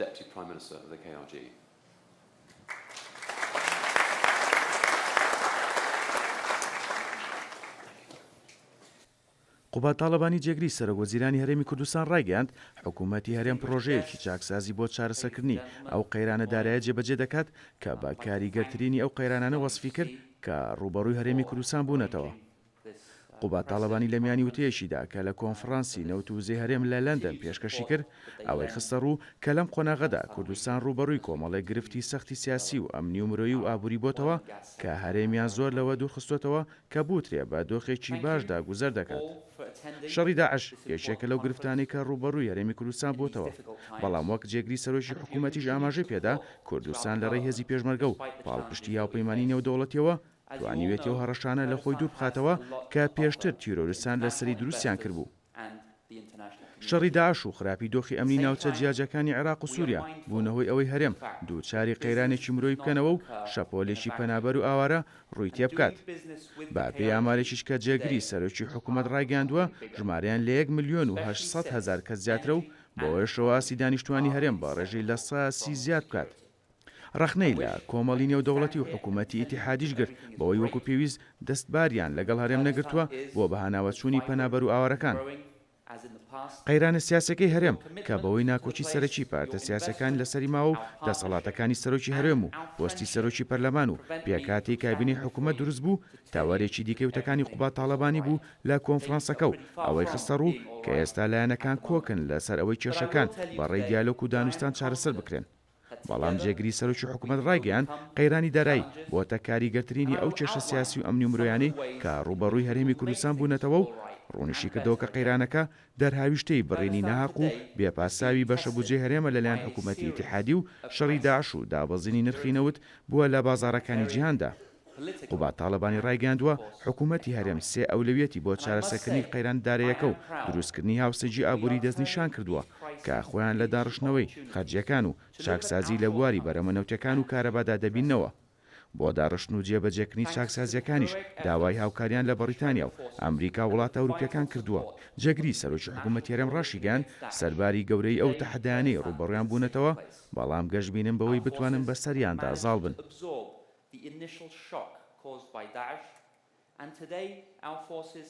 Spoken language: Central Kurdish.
Deputy Prime Minister of the KRG. قوباد تاڵەبانی جێگری سەرۆک وەزیرانی هەرێمی کوردستان ڕایگەیاند، حکوومەتی هەرێم پڕۆژەیەکی چاکسازی بۆ چارەسەرکردنی ئەو قەیرانە دارایە جێبەجێ دەکات کە بە کاریگەرترینی ئەو قەیرانانە وەسفی کرد کە ڕووبەڕووی هەرێمی کوردستان بوونەتەوە. قوباد تاڵەبانی لە میانی وتەیەکیدا کە لە کۆنفڕانسی نەوت و وزەی هەرێم لە لەندەن پێشکەشی کرد، ئەوەی خستەڕوو کە لەم قۆناغەدا کوردستان ڕووبەڕووی کۆمەڵێک گرفتی سەختی سیاسی و ئەمنی و مرۆیی و ئابووری بۆتەوە کە هەرێمیان زۆر لەوە دوورخستۆتەوە کە بوترێ بە دۆخێکی باشدا گوزەر دەکات. شەڕی داعش یەکێکە لەو گرفتانەی کە ڕووبەڕووی هەرێمی کوردستان بۆتەوە، بەڵام وەک جێگری سەرۆکی حکوومەتیش ئاماژەی پێدا، کوردستان لە ڕێی هێزی پێشمەرگە و پاڵپشتی هاوپەیمانیی نێودەوڵەتییەوە توانیویەتی ئەو هەڕەشانە لە خۆی دوور بخاتەوە کە پێشتر تیرۆریستان لەسەری دروستیان کردبوو. شەڕی داعش و خراپی دۆخی ئەمنی ناوچە جیاجیاکانی عێراق و سووریا بوونە هۆی ئەوەی هەرێم دووچاری قەیرانێکی مرۆیی بکەنەوە و شەپۆلێکی پەنابەر و ئاوارە ڕووی تێبکات. بە پێی ئامارێکیش کە جێگری سەرۆکی حکوومەت ڕایگەیاندووە ژمارەیان لە یەک ملیۆن و 800 هەزار کەس زیاترە و بەوەیشەوە ئاستی دانیشتووانی هەرێم بە ڕێژەی 30% زیاد بکات. ڕەخنەی لە کۆمەڵی نێودەوڵەتی و حکوومەتی ئیتیحادیش گرت بەوەی وەکو پێویست دەستباریان لەگەڵ هەرێم نەگرتووە بۆ بەهاناوەچوونی پەنابەر و ئاوارەکان. قەیرانە سیاسیەکەی هەرێم کە بەوەی ناکۆکی سەرەکی پارتە سیاسیەکان لەسەری ماوە و دەسەڵاتەکانی سەرۆکی هەرێم و پۆستی سەرۆکی پەرلەمان و پێکهاتەی کابینەی حکوومەت دروست بوو تەوەرێکی دیکەی وتەکانی قوباد تاڵەبانی بوو لە کۆنفرانسەکە و ئەوەی خستەڕوو کە ئێستا لایەنەکان کۆکن لەسەر ئەوەی کێشەکان بە ڕێی دیالۆک و دانوستان چارەسەر بکرێن. بەڵام جێگری سەرۆکی حکومەت ڕایگەیاند، قەیرانی دارایی بۆتە کاریگەرترینی ئەو کێشە سیاسی و ئەمنی و مرۆیانەی کە ڕووبەڕووی هەرێمی کوردستان بوونەتەوە و ڕوونیشیکردەوە کە قەیرانەکە دەرهاویشتەی بڕینی ناهەق و بێ پاساوی بەشە بودجەی هەرێمە لەلایەن حکومەتی ئیتیحادی و شەڕی داعش و دابەزینی نرخی نەوت بووە لە بازاڕەکانی جیهاندا. قوباد تاڵەبانی ڕایگەیاندووە، حکوومەتی هەرێم سێ ئەولەویەتی بۆ چارەسەرکردنی قەیران دارەیەکە و دروستکردنی هاوسەنگی ئابووری دەستنیشان کردووە کە خۆیان لە داڕشتنەوەی خەرجییەکان و چاکسازی لە بواری بەرهەمە نەوتیەکان و کارەبادا دەبیننەوە. بۆ داڕشتن و جێبەجێکردنی چاکسازییەکانیش داوای هاوکاریان لە بەڕیتانیا و ئەمریکا و وڵاتە ئەوروپییەکان کردووە. جێگری سەرۆکی حکوومەتی هەرێم ڕاشیگەیاند، سەرباری گەورەیی ئەو تەحەدایانەی ڕووبەڕوویان بوونەتەوە، بەڵام گەشبینن بەوەی بتوانن بەسەریاندا زاڵ بن. the initial shock caused by Daesh and today our forces.